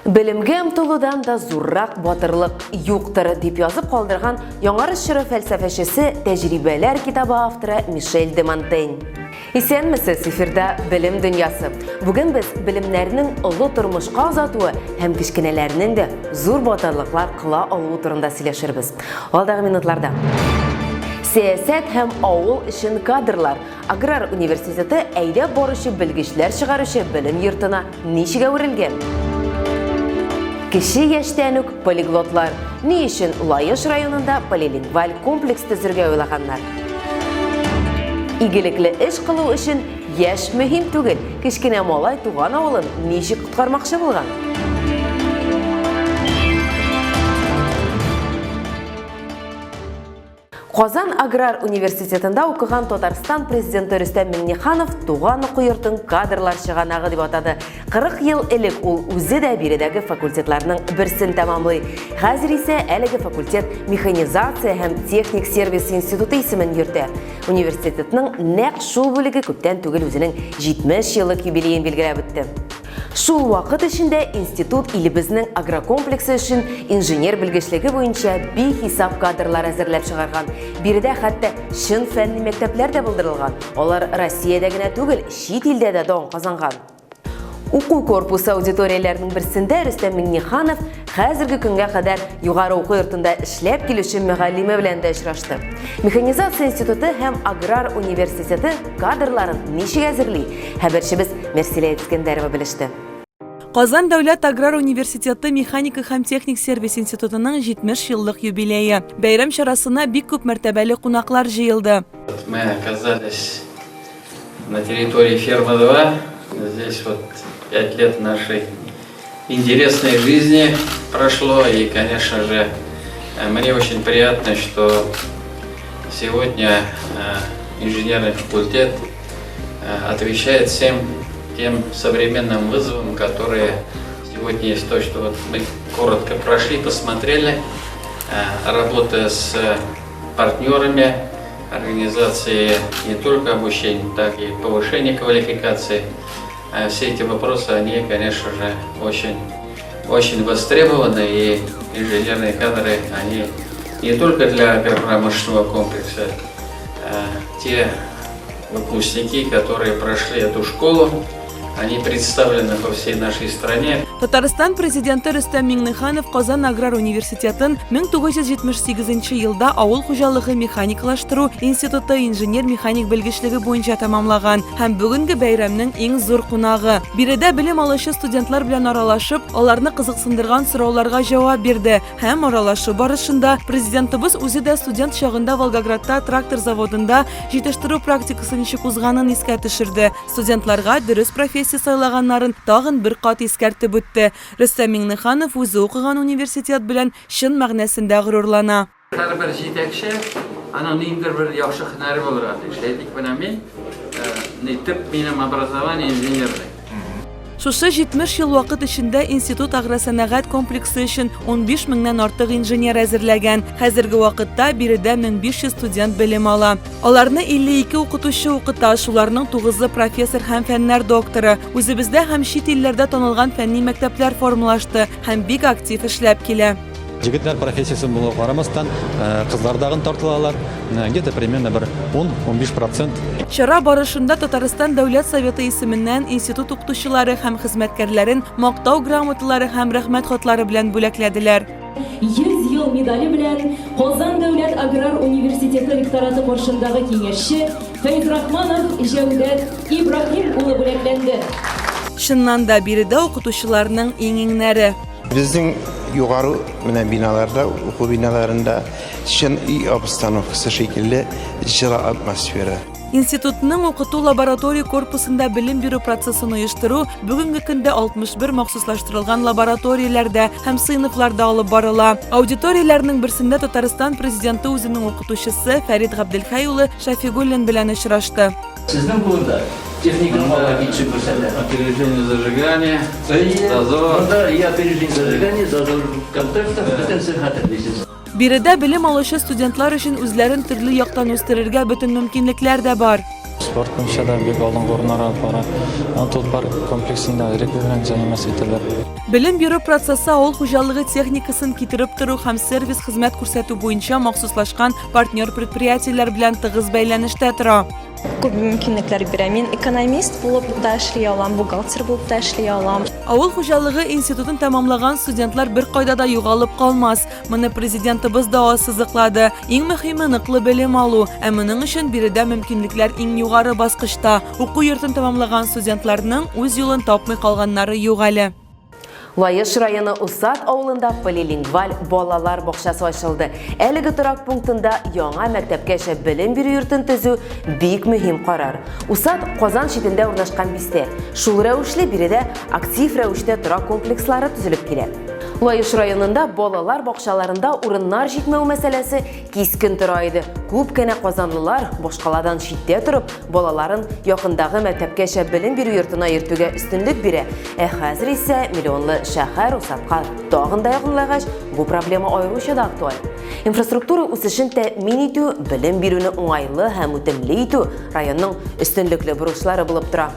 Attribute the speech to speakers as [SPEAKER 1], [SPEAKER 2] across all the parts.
[SPEAKER 1] Белемгә омтылудан да зуррак батырлык юктыр, дип язып калдырган Яңарыш чоры фәлсәфәчесе, Тәҗрибәләр китабы авторы Мишель де Монтень. Исәнмесез, эфирда Белем дөньясы. Бүген без белемнәрнең олы тормышка озатуы һәм кечкенәләрнең дә зур батырлыклар кыла алуы турында сөйләшербез. Алдагы минутларда. Сәясәт һәм авыл өчен кадрлар. Аграр университеты әйдәп баручы белгечләр чыгаручы белем йортына ничек әверелгән? Кече яшьтән үк полиглотлар. Ни өчен Лаеш районында полилингваль комплекс төзергә уйлаганнар? Игелекле эш кылу өчен яшь мөһим түгел. Кечкенә малай туган авылын ничек коткармакчы булган? Казан аграр университетында укыган Татарстан президенты Рөстәм Миңнеханов туган уку йортын кадрлар чыганагы дип атады. 40 ел элек ул үзе дә биредәге факультетларның берсен тәмамлый. Хәзер исә әлеге факультет механизация һәм техник сервис институты исемен йөртә. Университетның нәкъ шул бүлеге күптән түгел үзенең 70 еллык юбилеен билгеләп үтте. Шул вакыт эчендә институт илебезнең агрокомплексы өчен инженер белгечлеге буенча бихисап кадрлар әзерләп чыгарган. Биредә хәтта чын фәнни мәктәпләр дә булдырылган. Алар Россиядә генә түгел, чит илдә дә дан казанган. Уку корпусы аудиторияләренең берсендә Рөстәм Миңнеханов хәзерге көнгә кадәр югары уку йортында эшләп килүче мөгаллиме белән дә очрашты. Механизация институты һәм аграр университеты кадрларын ничек әзерли? Хәбәрчебез Мәрсилә Искәндәрова белеште.
[SPEAKER 2] Казан дәүләт аграр университеты механика һәм техник сервис институтының 70 еллык юбилее. Бәйрәм чарасына бик күп мәртәбәле кунаклар җыелды.
[SPEAKER 3] Мы оказались на территории фермы 2. Здесь вот 5 лет нашей интересной жизни прошло. И, конечно же, мне очень приятно, что сегодня инженерный факультет отвечает всем тем современным вызовам, которые сегодня есть. То, что вот мы коротко прошли, посмотрели, работая с партнерами организации не только обучения, так и повышения квалификации. Все эти вопросы, они, конечно же, очень, очень востребованы, и инженерные кадры, они не только для агропромышленного комплекса, те выпускники, которые прошли эту школу, они представлены по всей нашей стране.
[SPEAKER 2] Татарстан президенты Рөстәм Миңнеханов Казан аграр университетын 1978 елда авыл хуҗалыгы механикалаштыру институты инженер-механик белгечлеге буенча тәмамлаган һәм бүгенге бәйрәмнең иң зур кунагы. Биредә белем алучы студентлар белән аралашып, аларны кызыксындырган сорауларга җавап бирде һәм аралашу барышында президентыбыз үзе дә студент чагында Волгоградта трактор заводында җитештерү практикасы ничек узганын искә төшерде. Студентларга дөрес профессия сайлаганнарын тагын бер кат искәртеп үтте. Рөстәм Миңнеханов үзе укыган университет белән чын мәгънәсендә горурлана.
[SPEAKER 3] Һәрбер җитәкче аның ниндидер бер яхшы һөнәре булырга тиеш. Әйтик, менә мин, ни, төп минем образование инженерный.
[SPEAKER 2] Шушы 70 ел вакыт эчендә институт агросәнәгать комплексы өчен 15 меңнән артык инженер әзерләгән. Хәзерге вакытта биредә 1500 студент белем ала. Аларны 52 укытучы укыта, шуларның тугызы профессор һәм фәннәр докторы. Үзебездә һәм чит илләрдә танылган фәнни мәктәпләр формалашты һәм бик актив эшләп килә.
[SPEAKER 4] Егетләр профессиясен булуга карамастан, кызлар дагын тартылалар. Где-то примерно бер 10-15 процент.
[SPEAKER 2] Чара барышында Татарстан Дәүләт Советы исеменнән институт укытучылары һәм хезмәткәрләрен Мактау грамоталары һәм Рәхмәт хатлары белән бүләкләделәр.
[SPEAKER 5] 100 ел медале белән Казан дәүләт аграр университеты ректораты каршындагы киңәшче Фәйзрахманов Җәүдәт Ибраһим улы бүләкләнде.
[SPEAKER 2] Чыннан да, биредә укытучыларның иң-иңнәре.
[SPEAKER 6] Безнең югары менә биналарда, уку биналарында чын өй обстановкасы шикелле җылы атмосфера.
[SPEAKER 2] Институтның укыту-лаборатория корпусында белем бирү процессын оештыру бүгенге көндә 61 махсуслаштырылган лабораторияләрдә һәм сыйныфларда алып барыла. Аудиторияләрнең берсендә Татарстан Президенты үзенең укытучысы Фәрит Габделхәй улы Шәфигуллин белән очрашты.
[SPEAKER 7] Сезнең кулда техниканы алга китешен күрсәтә.
[SPEAKER 3] Опережение зажигания,
[SPEAKER 7] Әйе,
[SPEAKER 3] зазор.
[SPEAKER 7] Монда и опережение зажигания, зазор контактов, бөтенесен хәтерлисез.
[SPEAKER 2] Биредә белем алучы студентлар өчен үзләрен төрле яктан үстерергә бөтен мөмкинлекләр дә бар.
[SPEAKER 8] Спорт буенча да бик алдынгы урыннар алып бара. Тулпар комплексында регби белән заниматься итәләр.
[SPEAKER 2] Белем бирү процессы авыл хуҗалыгы техникасын китереп тору һәм сервис хезмәт күрсәтү буенча махсуслашкан партнер предприятиеләр белән тыгыз бәйләнештә тора.
[SPEAKER 9] Күп мөмкинлекләр бирә. Мин экономист булып та эшли алам, бухгалтер булып та эшли алам.
[SPEAKER 2] Авыл хуҗалыгы институтын тәмамлаган студентлар беркайда да югалып калмас. Моны Президентыбыз да ассызыклады. Иң мөһиме, ныклы белем алу. Ә моның өчен биредә мөмкинлекләр иң югары баскычта. Уку йортын тәмамлаган студентларның үз юлын тапмый калганнары юк әле.
[SPEAKER 1] Лаеш районы Усад авылында полилингваль балалар бакчасы ачылды. Әлеге торак пунктында яңа мәктәпкәчә белем бирү йортын төзү бик мөһим карар. Усад Казан читендә урнашкан бистә. Шул рәвешле биредә актив рәвештә торак комплекслары төзелеп килә. Лаеш районында балалар бакчаларында урыннар җитмәү мәсьәләсе кискен тора иде. Күп кенә казанлылар башкаладан читтә торып, балаларын якындагы мәктәпкәчә белем бирү йортына йөртүгә өстенлек бирә. Ә хәзер исә миллионлы шәһәр Усадка тагын да якынлайгач, бу проблема аеруча да актуаль. Инфраструктура үсешен тәэмин итү, белем бирүне уңайлы һәм үтемле итү районның өстенлекле бурычлары булып тора.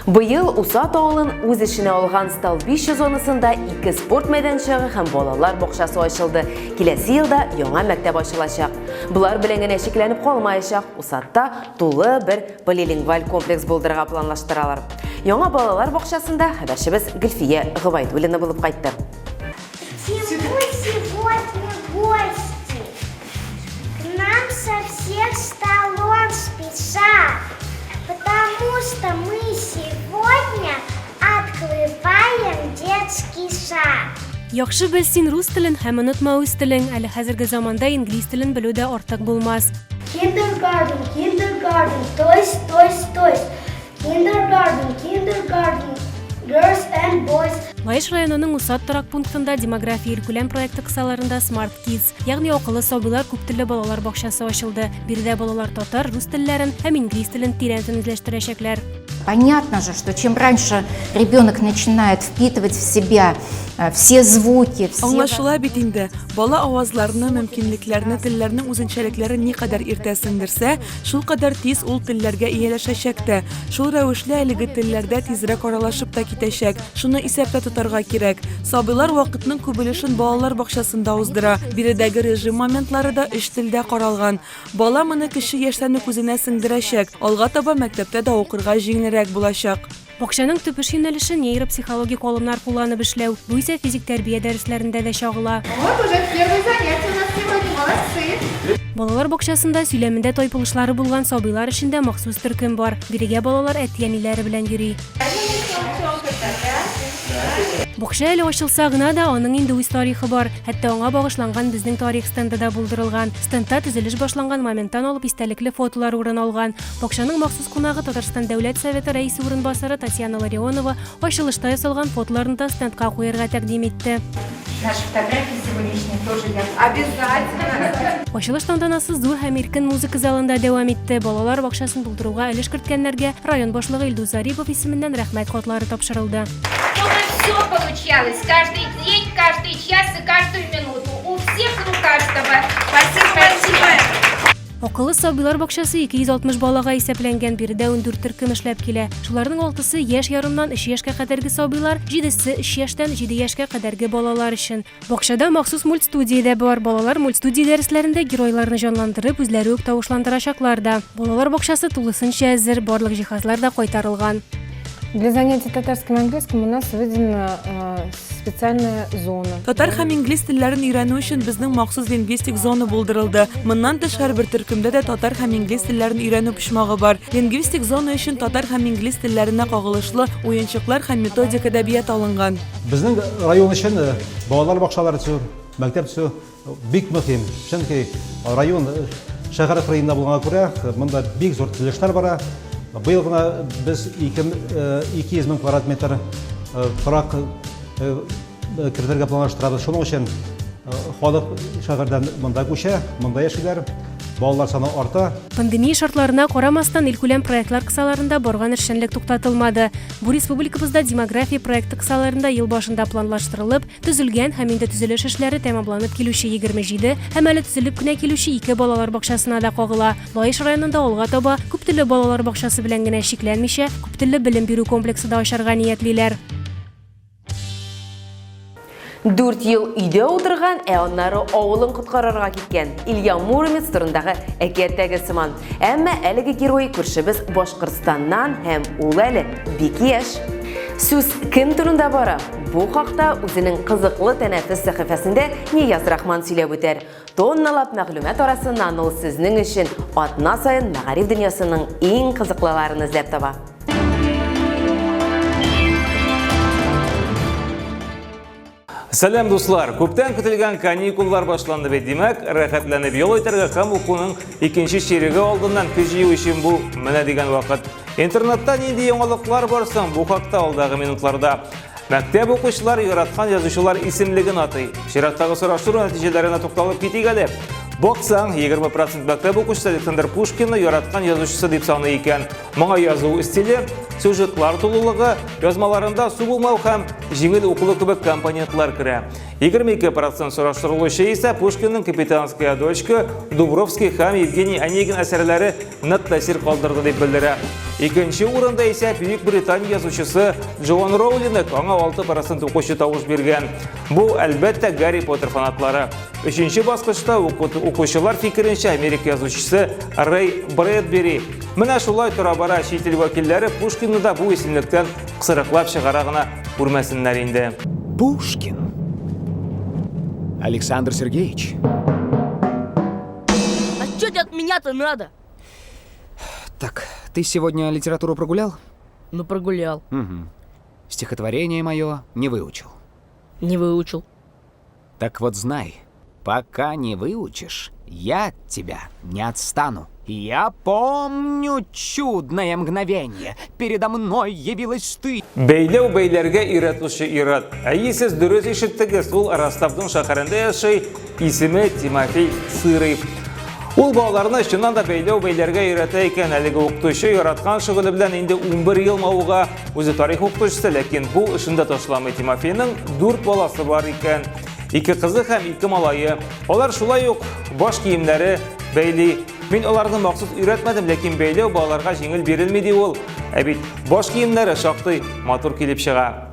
[SPEAKER 1] Быел Усат авылын үз эченә алган Столбище зонасында ике спорт мәйданчыгы һәм балалар бакчасы ачылды. Киләсе елда яңа мәктәп ачылачак. Болар белән генә чикләнеп калмаячак, Усатта тулы бер полилингваль комплекс булдырырга планлаштыралар. Яңа балалар бакчасында хәбәрчебез Гөлфия Гобәйдуллина булып кайтты.
[SPEAKER 10] Сегодня гости. К нам со всех сторон спешат, потому что мы сегодня открываем детский сад.
[SPEAKER 11] Яхшы бел син рус телен һәм онытма үз телең, әле хәзерге заманда инглиз телен белү дә артык булмас.
[SPEAKER 10] Kindergarten, kindergarten, toys, toys, toys. Kindergarten, kindergarten, girls and boys.
[SPEAKER 11] Лаеш районының Усад торак пунктында Демография илкүләм проекты кысаларында Smart Kids, ягъни акыллы сабыйлар күптелле балалар бакчасы ачылды. Биредә балалар татар, рус телләрен һәм инглиз телен тирәнтен үзләштерәчәкләр.
[SPEAKER 12] Понятно же, что чем раньше ребенок начинает впитывать в себя э, все звуки, все...
[SPEAKER 2] Аңлашыла бит инде, бала авазларны, мөмкинлекләрне, телләрнең үзенчәлекләрен никадәр иртә сеңдерсә, шулкадәр тиз ул телләргә ияләшәчәк тә. Шул рәвешле әлеге телләрдә тизрәк аралашып та китәчәк. Шуны исәптә тотарга кирәк. Сабыйлар вакытның күп өлешен балалар бакчасында уздыра. Биредәге режим моментлары да өч телдә каралган. Бала моны кече яшьтән үк үзенә сеңдерәчәк, алга таба мәктәптә дә укырга җиңелрәк булачак.
[SPEAKER 11] Бакчаның төп эш юнәлеше нейропсихологик алымнар кулланып эшләү. Бу исә физик тәрбия дәресләрендә дә чагыла.
[SPEAKER 13] Вот уже первое занятие у нас сегодня, молодцы!
[SPEAKER 11] Балалар бакчасында сөйләмендә тайпылышлары булган сабыйлар өчен дә махсус төркем бар. Бирегә балалар әти-әниләре белән йөри. Бакча әле ачылса гына да, аның инде үз тарихы бар. Хәтта аңа багышланган Безнең тарих стенды да булдырылган. Стендта төзелеш башланган моменттан алып истәлекле фотолар урын алган. Бакчаның махсус кунагы Татарстан Дәүләт Советы Рәисе урынбасары Татьяна Ларионова ачылышта ясалган фотоларны да стендка куярга тәкъдим итте.
[SPEAKER 13] Наши фотографии сегодняшние тоже я обязательно.
[SPEAKER 11] Ачылыш тантанасы зур һәм иркен музыка залында дәвам итте. Балалар бакчасын булдыруга өлеш керткәннәргә район башлыгы Илдус Зарипов исеменнән рәхмәт хатлары тапшырылды.
[SPEAKER 13] Чтобы все получалось каждый день, каждый час и каждую минуту. У всех и у каждого. Спасибо большое.
[SPEAKER 11] Акыллы сабыйлар бакчасы 260 балага исәпләнгән, биредә 14 төркем эшләп килә. Шуларның алтысы яшь ярымнан өч яшькә кадәрге сабыйлар, җидесе өч яшьтән җиде яшькә кадәрге балалар өчен. Бакчада махсус мультстудия дә бар. Балалар мультстудия дәресләрендә геройларны җанландырып, үзләре үк тавышландырачаклар да. Балалар бакчасы тулысынча әзер, барлык җиһазлар да кайтарылган.
[SPEAKER 14] Для занятий татарским и английским у нас выделена э, специальная зона.
[SPEAKER 2] Татар һәм инглиз телләрен өйрәнү өчен безнең махсус лингвистик зона булдырылды. Моннан тыш, һәрбер төркемдә дә татар һәм инглиз телләрен өйрәнү почмагы бар. Лингвистик зона өчен татар һәм инглиз телләренә кагылышлы уенчыклар һәм методик әдәбият алынган.
[SPEAKER 4] Безнең район өчен э, балалар бакчалары төзү, мәктәп төзү Бик мөһим, чөнки район шәһәр кырыенда булганга күрә, монда бик зур төзелешләр бара. Быел гына без 200 мең квадрат метр торак кертергә планлаштырабыз. Шуның өчен халык шәһәрдән монда күчә, монда яшиләр. Балалар саны арта.
[SPEAKER 11] Пандемия шартларына карамастан, илкүләм проектлар кысаларында барган эшчәнлек туктатылмады. Бу республикабызда демография проекты кысаларында ел башында планлаштырылып, төзелгән һәм инде төзелеш эшләре тәмамланып килүче 27 һәм әле төзелеп кенә килүче ике балалар бакчасына да кагыла. Лаеш районында алга таба күптелле балалар бакчасы белән генә чикләнмичә, күптелле белем бирү комплексы да ачарга ниятлиләр.
[SPEAKER 1] Дүрт ел өйдә утырган, ә аннары авылын коткарырга киткән Илья Муромец турындагы әкияттәге сыман. Әмма әлеге герой күршебез Башкортстаннан һәм ул әле бик яшь. Сүз кем турында бара? Бу хакта үзенең кызыклы тәнәфес сәхифәсендә Нияз Рахман сөйләп үтәр. Тонналап мәгълүмат арасыннан ул сезнең өчен атна саен мәгариф дөньясының иң кызыклыларын эзләп таба.
[SPEAKER 15] Сәлам, дуслар! Күптән көтелгән каникуллар башланды бит. Димәк, рәхәтләнеп ял итәргә һәм укуның икенче чиреге алдыннан көч җыю өчен бу менә дигән вакыт. Интернетта нинди яңалыклар бар соң? Бу хакта алдагы минутларда. Мәктәп укучылары яраткан язучылар исемлеген атый. Чираттагы сораштыру нәтиҗәләренә тукталып китик әле. Баксаң, 20% мәктәп укучысы Александр Пушкинны яраткан язучысы дип саный икән. Моңа язу стиле, сюжетлар тулылыгы, язмаларында су булмау һәм җиңел укылу кебек компонентлар керә. 22% сораштырылучы исә Пушкинның Капитанская дочка, Дубровский һәм Евгений Онегин әсәрләре нык тәэсир калдырды дип белдерә. Икенче урында исә Бөек Британия язучысы Джоан Роулинг, аңа 6% укучы тавыш биргән. Бу, әлбәттә, Гарри Поттер фанатлары. Өченче баскычта укучылар фикеренчә Америка язучысы Рэй Брэдбери. Менә шулай тора-бара чит ил вәкилләре Пушкинны да бу исемлектән кысрыклап чыгара гына күрмәсеннәр инде.
[SPEAKER 16] Пушкин. Александр Сергеевич.
[SPEAKER 17] А что тебе от меня-то надо?
[SPEAKER 16] Так, ты сегодня литературу прогулял?
[SPEAKER 17] Ну, прогулял.
[SPEAKER 16] Угу. Стихотворение мое не выучил.
[SPEAKER 17] Не выучил.
[SPEAKER 16] Так вот знай, пока не выучишь, я от тебя не отстану. Я помню чудное мгновение. Передо мной явилась ты.
[SPEAKER 15] Бәйләү бәйләргә өйрәтүче ир-ат. Әйе, сез дөрес ишеттегез, ул Ростовның шәһәрендә яши, исеме Тимофей Сырый. Ул балаларны чыннан да бәйләү бәйләргә өйрәтә икән. Әлеге укытучы яраткан шөгыле белән инде 11 ел мавыга. Үзе тарих укытучысы, ләкин бу эшен дә ташламый. Тимофейның дүрт баласы бар икән. Ике кызы һәм ике малае. Алар шулай ук баш киемнәре бәйли. Мин аларны махсус өйрәтмәдем, ләкин бәйләү балаларга җиңел бирелми, ди ул. Ә бит баш киемнәре шактый матур килеп чыга.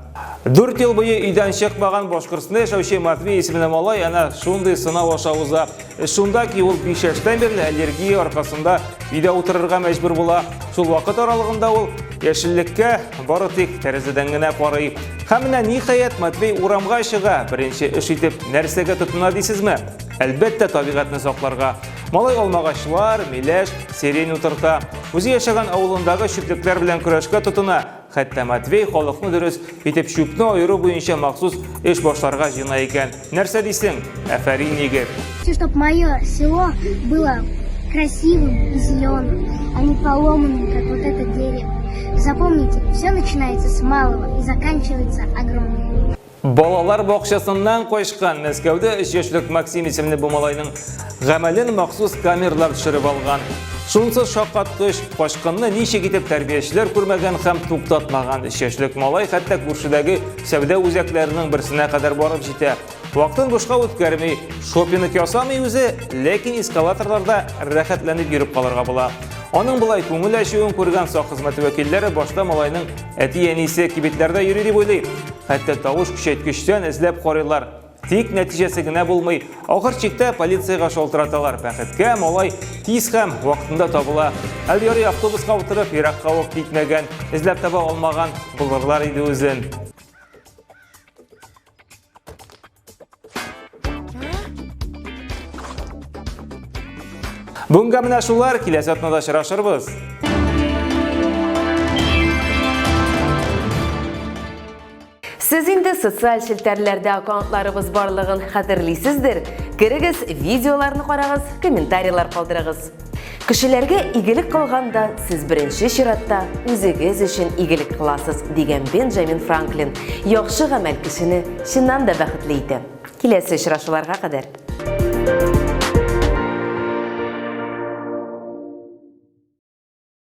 [SPEAKER 15] Дүрт ел буе өйдән чыкмаган Башкортстанда яшәүче Матвей исемле малай әнә шундый сынау аша уза. Эш шунда ки, ул 5 яшьтән бирле аллергия аркасында өйдә утырырга мәҗбүр була. Шул вакыт аралыгында ул яшеллеккә бары тик тәрәзәдән генә карый. Һәм менә ниһаять Матвей урамга чыга. Беренче эш итеп нәрсәгә тотына дисезме? Әлбәттә, табигатьне сакларга. Малай алмагачлар, миләш, сирень утырта. Үзе яшәгән авылындагы чүплекләр белән көрәшкә тотына. Хәтта Матвей халыкны дөрес итеп чүпне аеру буенча махсус эш башларга җыена икән. Нәрсә дисең? Афәрин, егет!
[SPEAKER 10] Хочу, чтоб мое село было красивым и зеленым, а не поломанным, как вот это дерево. Запомните, все начинается с малого и заканчивается огромным.
[SPEAKER 15] Балалар бакчасыннан качкан Мәскәүдә өч яшьлек Максим исемле бу малайның гамәлен махсус камералар төшереп алган. Шунысы шаккаткыч, качкынны ничек итеп тәрбиячеләр күрмәгән һәм туктатмаган. Өч яшьлек малай хәтта күршедәге сәүдә үзәкләренең берсенә кадәр барып җитә. Вакытын бушка үткәрми, шопинг ясамый үзе, ләкин эскалаторларда рәхәтләнеп йөреп калырга була. Аның болай күңел ачуын күргән сак хезмәте вәкилләре башта малайның әти-әнисе кибетләрдә йөри дип уйлый. Хәтта тавыш көчәйткечтән эзләп карыйлар. Тик нәтиҗәсе генә булмый. Ахыр чиктә полициягә шалтыраталар. Бәхеткә, малай тиз һәм вакытында табыла. Әле ярый автобуска утырып, еракка ук китмәгән, эзләп таба алмаган булырлар иде үзен. Бүгенгә менә шулар, киләсе атнада очрашырбыз.
[SPEAKER 1] Сез инде социаль челтәрләрдә аккаунтларыбыз барлыгын хәтерлисездер. Керегез, видеоларны карагыз, комментарийлар калдырыгыз. Кешеләргә игелек кылганда, сез беренче чиратта үзегез өчен игелек кыласыз, дигән Бенджамин Франклин. Яхшы гамәл кешене чыннан да бәхетле итә. Киләсе очрашуларга кадәр!